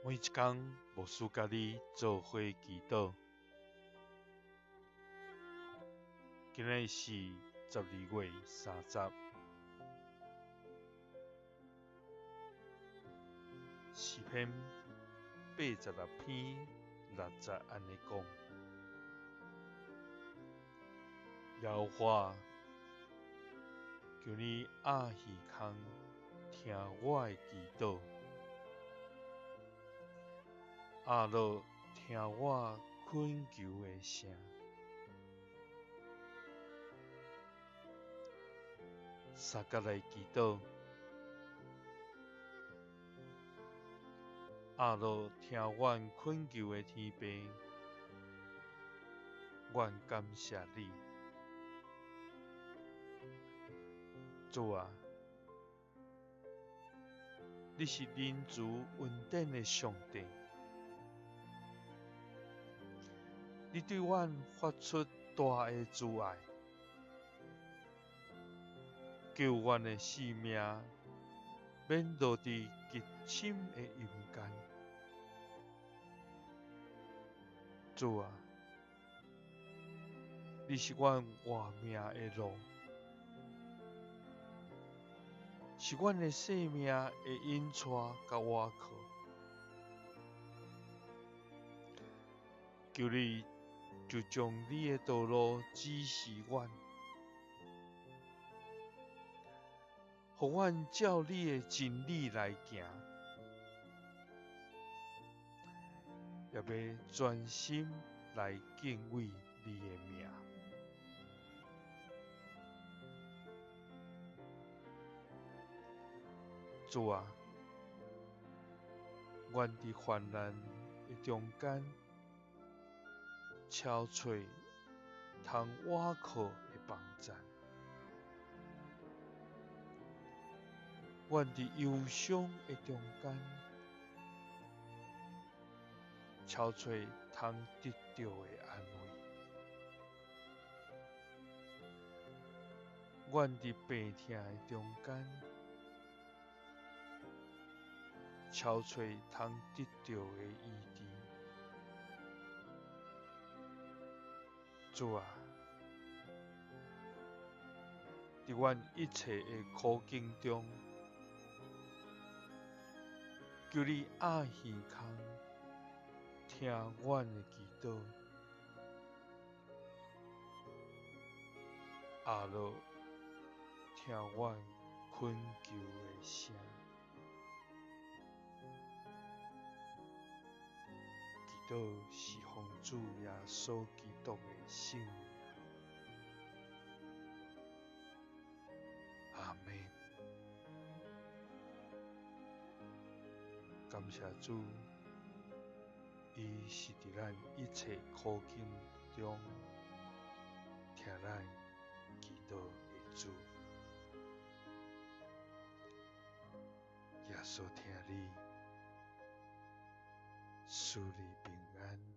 每一工，牧師佮你做伙祈禱。今日是12月30，詩篇86篇6節按呢講：耶和華，求你掩耳孔聽我的祈禱。阿樂聽我懇求的聲，相佮來祈禱。阿樂聽阮懇求的天父，阮感謝你，主啊，你是仁慈恩典的上帝。你對阮發出大的慈愛，救阮的性命免落佇極深的陰間。主啊，你是阮活命的路，是阮的生命的引帶佮倚靠。求你就將你的道路指示阮，予阮照你的真理來行，也欲專心來敬畏你的名。主啊，阮佇患難的中間，撨揣通倚靠的幫贊，阮佇憂傷的中間，撨揣通得著的安慰。阮佇病痛的中間，撨揣通得著的醫治。主啊，佇阮一切的苦境中，求你掩耳孔聽阮的祈禱，阿樂聽阮懇求的聲。祈禱是奉主耶穌基督的聖名，阿們。感謝主，伊是佇咱一切苦境中聽咱祈禱的主。耶穌疼你。賜你平安。